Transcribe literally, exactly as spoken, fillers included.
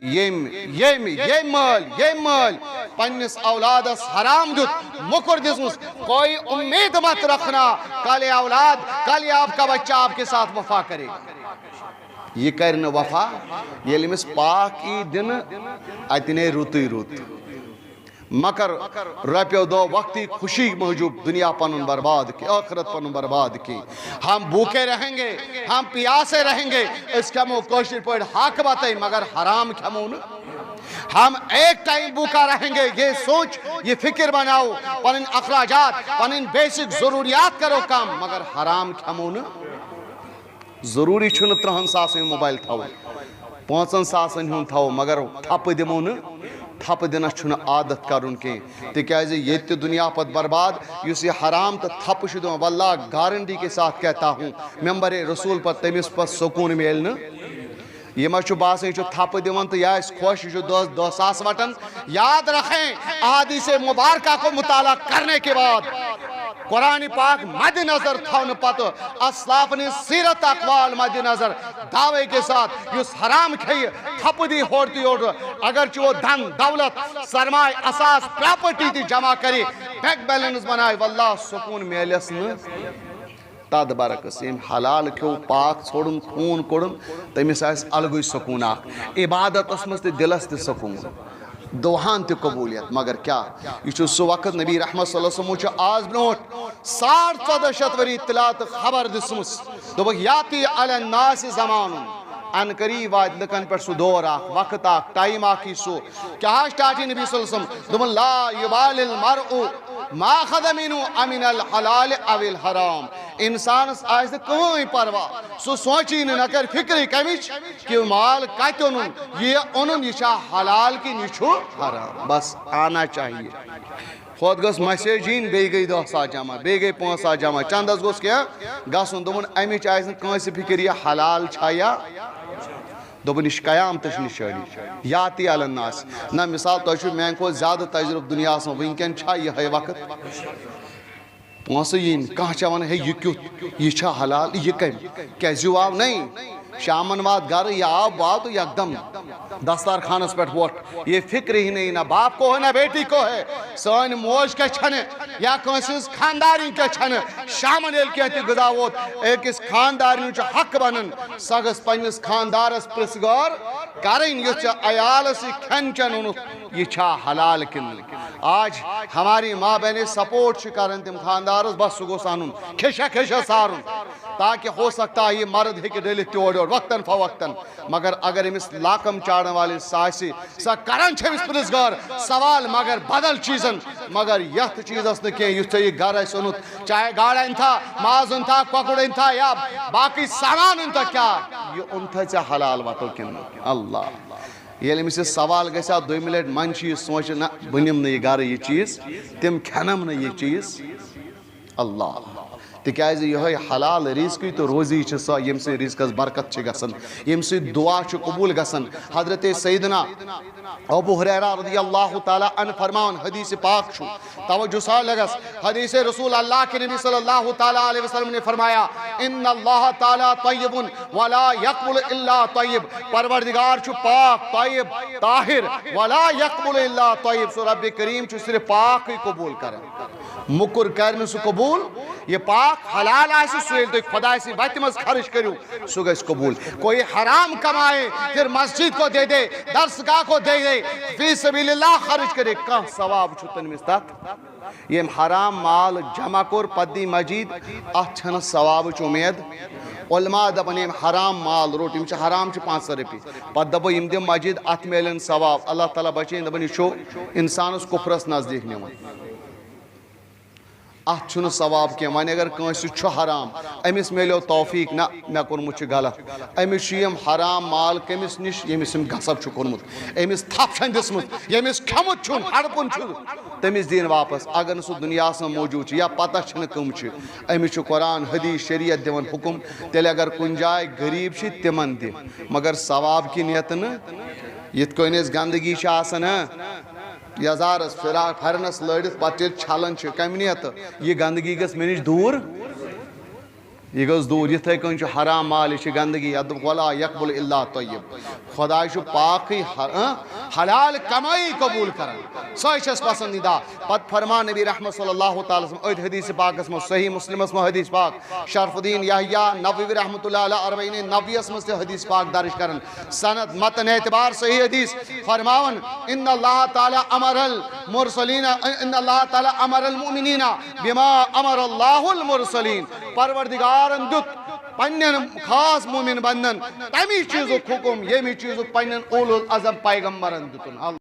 ییٚمۍ ییٚمۍ ییٚمۍ مٲلۍ ییٚمۍ مٲلۍ پننِس اولادس حرام دیُت، موٚکُر دِژمٕژ، کوئی امید مت رکھنا، کل یہ اولاد، کل یہ آپ کا بچہ آپ کے ساتھ وفا کرے گا۔ یہِ کرِ نہٕ وفا، ییٚلہِ أمِس پاک یی دِنہٕ، اتہِ نیرِ رُتُے رُت۔ مگر رۄپیو دۄہ وقتی خوشی موٗجوٗب دُنیا پنُن برباد کی، ٲخرت پنُن برباد کی۔ ہم بھوکے رہیں گے، ہم پیاسے رہیں گے، أسۍ کھٮ۪مو کٲشِر پٲٹھۍ ہاکہٕ بتَے، مگر حرام کھٮ۪مو نہٕ۔ ہم ایک ٹائم بھوکا رہیں گے، یہ سوچ، یہ فکر بناؤ، پنٕنۍ اخراجات، پنٕنۍ بیسک ضروریات کرو کم، مگر حرام کھٮ۪مو نہٕ۔ ضروٗری چھُنہٕ ترٛہَن ساسَن ہُنٛد موبایل تھاوُن، پانٛژَن ساسَن ہُنٛد تھاوو، مگر تھپہٕ دِمو نہٕ۔ تھپہٕ دِنَس چھُنہٕ عادت کَرُن کینٛہہ، تِکیٛازِ ییٚتہِ تہِ دُنیا پَتہٕ برباد، یُس یہِ حرام تہٕ تھپہٕ چھُ دِوان، واللہ گارنٹی کے ساتھ کہتا ہوں، ممبر رسول پَتہٕ تٔمِس پَتہٕ سکوٗن میلہِ نہٕ۔ یہِ ما چھُ باسان، یہِ چھُ تھپہٕ دِوان تہٕ یہِ آسہِ خۄش، یہِ چھُ دۄہَس دَہ ساس وَٹان۔ یاد رکھیں، احادیث مبارکہ کو مطالعہ کرنے کے بعد قرآن پاک مد نظر تھاونہٕ پتہٕ، اسلافن ہٕنٛز سیرت اقوال مد نظر، دعوے کے ساتھ یُس حرام کھیٚیہِ، تھپہٕ دی ہورٕ تہٕ یورٕ، اگرچہِ وہ دھن دولت، سرمایہ، اثاث، پراپرٹی تہِ جمع کرِ، بینک بیلنس بنایہِ، واللہ سکوٗن میلٮ۪س نہٕ۔ تتھ برعکس، ییٚمۍ حلال کھیوٚو، پاک ژھوٚڑُن، خوٗن کوٚڑُن، تٔمِس آسہِ الگٕے سکوٗن اکھ۔ عبادتس منٛز تہِ دِلس تہِ سکوٗن، دُعاہن تہِ قبوٗلیت۔ مگر کیٛاہ؟ یہِ چھُ سُہ وقت، نبی رحمت صلی اللہ علیہ وسلمو چھُ آز برونٛٹھ ساڑ ژۄدہ شیٚتھ ؤری اطلاع تہٕ خبر دِژمٕژ۔ دوٚپُکھ، یاتی علی الناس زمانُن، ان قریب واتہِ لُکن پٮ۪ٹھ سُہ دور اکھ، وقت اکھ، ٹائم اکھ یی سُہ۔ کیٛاہ حظ ٹاٹھی نبی صلی اللہ علیہ وسلم؟ دوٚپُن، لا یبال المرء ما اخذ منه امن الحلال او الحرام۔ انسانس آسہِ نہٕ کٕہٕنۍ پرواہ، سُہ سونچی نہٕ، نہ کرِ فکرٕے کمِچ، کہِ مال کتہِ اوٚنُن، یہِ اوٚنُن، یہِ چھا حلال کِنہٕ یہِ چھُ حرام۔ بس آنا چاہیے۔ ہوت گٔژھ مسیج یِنۍ، بیٚیہِ گٔے دَہ ساس جمع، بیٚیہِ گٔے پانٛژھ ساس جمع، چندس گوٚژھ کینٛہہ گژھُن۔ دوٚپُن، امِچ آسہِ نہٕ کٲنٛسہِ فکر، یہِ حلال چھا یا۔ دوٚپُن، یہِ چھِ قیامتٕچ نشٲنی۔ یاتی علی الناس۔ نہ، مثال، تۄہہِ چھُو میانہِ کھۄتہٕ زیادٕ تجربہٕ دُنیاہس منٛز، وٕنکیٚن چھا یِہوٚے وقت؟ پونٛسہٕ یِنۍ، کانٛہہ چھا ونان، ہے، یہِ کیُتھ، یہِ چھا حلال، یہِ کمہِ، کیٛازِ یہِ آو نَے؟ شامن وات گرٕ، یہِ آو، بہٕ آو تہٕ یکدم دستارخانس پٮ۪ٹھ وۄٹھ۔ یہ فکر ہی نہیں، نہ باپ کو ہے، نہ بیٹی کو ہے۔ سٲنۍ موج کیٛاہ چھنہٕ یا کٲنٛسہِ ہٕنٛز خاندارِنۍ کیٛاہ چھنہٕ؟ شامن ییٚلہِ کینٛہہ تہِ غذا ووت، أکِس خاندارنہِ چھُ حق بنان، سۄ گٔژھ پننِس خاندارس پرژھ گٲر کرٕنۍ، یُس ژےٚ عیالس یہِ کھٮ۪ن چٮ۪ن اوٚنُتھ، یہِ چھا حلال کِنہٕ نہٕ؟ آج ہماری ماں بہنیں سپورٹ چھِ کران تِم خاندارس، بس سُہ گوٚژھ انُن، کھیشا کھیشا سارُن، تاکہ ہو سکتا ہے یہ مرد ہیٚکہِ ڈٔلِتھ تہِ اورٕ یورٕ وقتاً فوقتاً۔ مگر اگر أمِس لاکم چاڑن والِنۍ سۄ آسہِ، سۄ کران چھِ أمِس پرژھ گٲر سوال، مگر بدل چیٖزن، مگر یتھ چیٖزس نہٕ کینٛہہ، یُتھ ژےٚ یہِ گرٕ آسہِ اوٚنمُت، چاہے گاڈٕ انہِ تھا، ماز انہِ تھا، کۄکُر انہِ تھا یا باقٕے سامان انہِ تھا، کیٛاہ یہِ اوٚن تھا ژےٚ حلال وتو کِنہٕ نہٕ؟ اللہ۔ ییٚلہِ أمِس یہِ سوال گژھِ ہا دوٚیمہِ لٹہِ، منٛز چھُ یہِ سونٛچان، نہ، بہٕ نِمہٕ نہٕ یہِ گرٕ یہِ چیٖز، تِم کھٮ۪نم نہٕ یہِ چیٖز۔ اللہ۔ تِکیٛازِ یِہوٚے حلال رزقٕے تہٕ روزی چھِ سۄ، ییٚمہِ سۭتۍ رزقس برکت چھِ گژھان، ییٚمہِ سۭتۍ دعا چھُ قبوٗل گژھان۔ حضرت سیدنا ابو ہریرہ رضی اللہ تعالیٰ عنہ فرماوان، حدیث پاک چھُ، توجہ سان لگس، حدیث رسول اللہ کے نبی صلی اللہ تعالیٰ علیہ وسلم نے فرمایا، ان اللہ تعالیٰ طیب ولا یقبل الا طیب، پروردگار چھُ پاک، طیب، طاہر، ولا یقبل الا طیب، سُہ رب کریم چھُ صرف پاکٕے قبوٗل کران۔ موٚکُر کرِ نہٕ سُہ قبوٗل۔ یہِ پاک حلال آسہِ، سُہ ییٚلہِ تُہۍ خۄداے سٕنٛدِ وتہِ منٛز خرٕچ کٔرِو، سُہ گژھِ قبوٗل۔ کوئی حرام کمائے، پھر مسجد کو دے دے، درسگاہ کو دے دے، فی سبیل اللہ خرٕچ کرے، کانٛہہ ثواب چھُ تٔمِس تتھ۔ ییٚمۍ حرام مال جمع کوٚر، پتہٕ دی مسجد، اتھ چھنہٕ ثوابٕچ اُمید۔ علماء دپان، ییٚمۍ حرام مال روٚٹ، یِم چھِ حرام چھِ پانٛژھ ہتھ رۄپیہِ، پتہٕ دپو یِم دِم مسجد، اتھ میلن ثواب۔ اللہ تعالیٰ بچٲیِن، دپان یہِ چھُ انسانس کفرس نزدیٖک نِوان۔ اتھ چھُنہٕ ثواب کینٛہہ۔ وۄنۍ اگر کٲنٛسہِ چھُ حرام، أمِس میلیو توفیق، نہ، مےٚ کوٚرمُت چھُ غلط۔ أمِس چھُ یِم حرام مال کٔمِس نِش، ییٚمِس یِم غصب چھُ کوٚرمُت، أمِس تھپھ چھَنہٕ دِژمٕژ، ییٚمِس کھیوٚمُت چھُن، ہڑپُن چھُ، تٔمِس دِیِن واپس۔ اگر نہٕ سُہ دُنیاہَس منٛز موجوٗد چھُ یا پتہ چھِنہٕ کٕم چھِ، أمِس چھُ قرآن، حدیث، شریعت دِوان حُکُم، تیٚلہِ اگر کُنہِ جایہِ غریٖب چھِ، تِمن دِ، مگر ثواب کہِ نیتہٕ نہٕ۔ یِتھ کٔنۍ أسۍ گندگی چھِ آسان، ہاں، یزارس فراق پھرنس لٲڑِتھ پتہٕ ییٚلہِ چھلان چھِ، کمہِ نیتہٕ؟ یہِ گندگی گٔژھ مےٚ نِش دوٗر۔ یہِ گٔژھ دوٗر۔ یِتھَے کٔنۍ چھُ حرام مال، یہِ چھِ گندگی، یَتھ دوٚپُکھ ولا یقبل الا طیب۔ خۄداے چھُ پاکٕے ح-، اۭں، حلال کمٲیی قبوٗل کران، سۄے چھَس پسندیدہ۔ پتہٕ فرمان نبی رحمت صلی اللہ تعالیٰ وسلم أتھۍ حدیث پاکس منٛز، صحیح مسلمس منٛز حدیث پاک، شرف الدین یحییٰ نووی رحمت اللہ علیہ اربعین نوویس منٛز تہِ حدیث پاک درج کران، سند متن اعتبار صحیح حدیث، فرماوان، ان اللہ تعالیٰ امر المرسلین، ان اللہ تعالیٰ امر المؤمنین بما امر اللہ المرسلین۔ پروردگارن دیُت پننٮ۪ن خاص مومن بندن تمی چیزُک حکم، ییٚمہِ چیزُک پننٮ۪ن اولو العزم پیغمبرن دیُتن۔